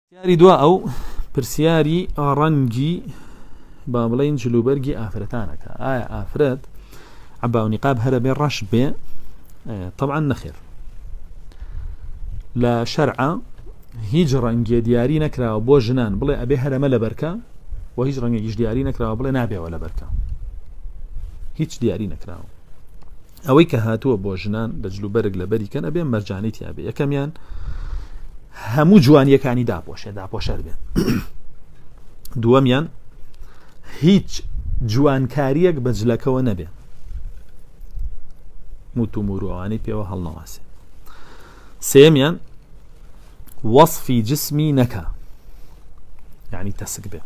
پرسیاری دوا ئەو پرسیاری ڕەنگی با بڵێین جلوبەرگی ئافرەتانەکە ئایا ئافرەت عەبا و نیقاب هەرە بێ ڕەش بێ طبعا نەخێر لە شەرعە هیچ ڕەنگێ دیاری نەکراوە بۆ ژنان بڵێ ئەبێ هەرەمە لەبەرکە و هیچ ڕەنگێکیش دیاری نەکراوە بڵێ نابێەوە لەبەرکە هیچ دیاری نەکراوە ئەوەی کە هاتووە بۆ ژنان لە جلوبەرگ لەبەری کەن ئەبێ مەرجانی تیاابێ یەکەمیان هەموو جوانیەکانی داپۆشێ داپۆشەر بێ دووەمیان هیچ جوانکاریەک بە جلەکەوە نەبێ موت و موروانی پێوە هەڵنەواسێ سێمیان وەصفی جسمی نەکا یعنی تەسک بێ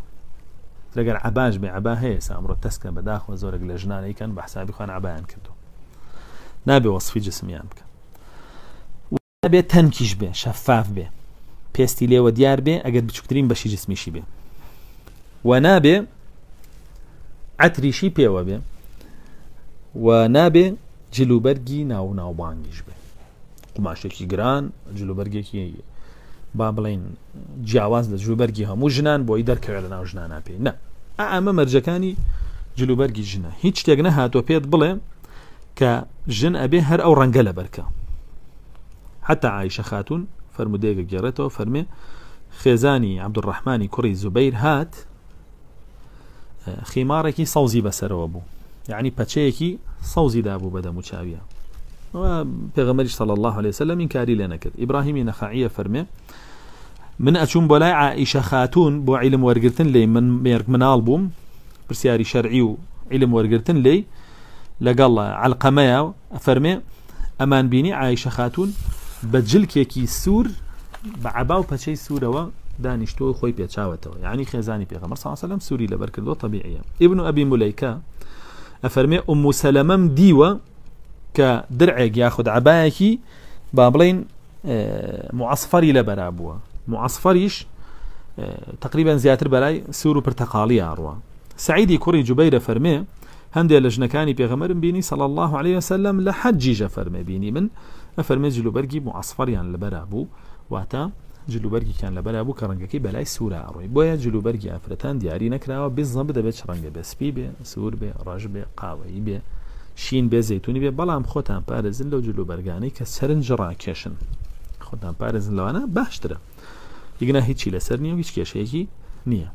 لەگەر عباش بێ عبا هەیە سا ئەمڕۆ تەسکە بەداخەوە زۆرێک لە ژنانەی کەن بە حسابی خوان عبایان کردو نابێ وەصفی جسمیان بکە بێ تەنکیش بێ شەفاف بێ پێستی لێوە دیار بێ ئەگەر بچووکترین بەشی جسمیشی بێ و نابێ عەتریشی پێوە بێ و نابێ جلوبەرگی ناو ناوبانگیش بێ قوماشێکی گران جلوبەرگێکی با بڵین جیاواز لە جلوبەرگی هەموو ژنان بۆی دەرکەوێت لە ناو ژنانە پێی نە ئەمە مەرجەکانی جلوبەرگی ژنە هیچ شتێک نەهاتۆ پێت بڵێ کە ژن ئەبێ هەر ئەو ڕەنگە لەبەرکە حتا عیشە خاتون فرمودەیەکە گێڕێتەوە فەرمێ خێزانی عەبدولڕەحمانی کوڕی زوبەیر هات خیماڕێکی سەوزی بەسەرەوە بوو یعنی پەچەیەکی سەوزی دابوو بە دەم و چاویە پێغەمبەریش صلی الله عليه وسلم ئینکاری لێ نەکرد ئیبراهیمی نەخعیە فەرمێ من ئەچوم بۆ لای عائیشە خاتون بۆ عیلم وەرگتن لێی من مێرگ مناڵ بووم پرسیاری شەرعی و عیلم وەرگتن لێی لەگەڵ عەلقەمەیە ئەفەرمێ ئەمان بینی عایشە خاتوون بە جلکێکی سوور بە عەبا و پەچەی سوورەوە دانیشتووە و خۆی پێچاوەتەوە یعنی خێزانی پێغەمبەر صلی الله علیه و سلم سووری لەبەر کردووە طبیعیە ئیبن ئەبی مولەیکە ئەفەرمێ ئوم سەلەمەم دیوە کە درعێک یاخود عەبایەکی با بڵین معەسفەری لەبەرا بووە معەسفەریش تقریبا زیاتر بەلای سوور و پرتەقاڵی ئاڕوە سعیدی کوڕی جوبەیرە فەرمێ هەندێ لە ژنەکانی پێغەمبەرم بینی صلی اللە علیە وسلم لە حەجیش ئەفەرمێ بینی من ئەفەرمێ جلوبەرگی معصفەریان لەبەرا بوو واتە جلوبەرگێکیان لەبەرا بوو کە ڕەنگەکەی بەلای سوورا ئەڕۆی بۆیە جلوبەرگی ئافرەتان دیاری نەکراوە بزەبت دەبێت چ ڕەنگە بێ سپی بێ سوور بێ ڕەش بێ قاوەیی بێ شین بێ زەیتونی بێ بەڵام خۆتان پارێزن لەو جلوبەرگانەی کە سەرنج ڕاکێشن خۆتان پارێزن لەوانە باشترە یگنا هیچی لەسەر نییە و هیچ کێشەیەکی نییە.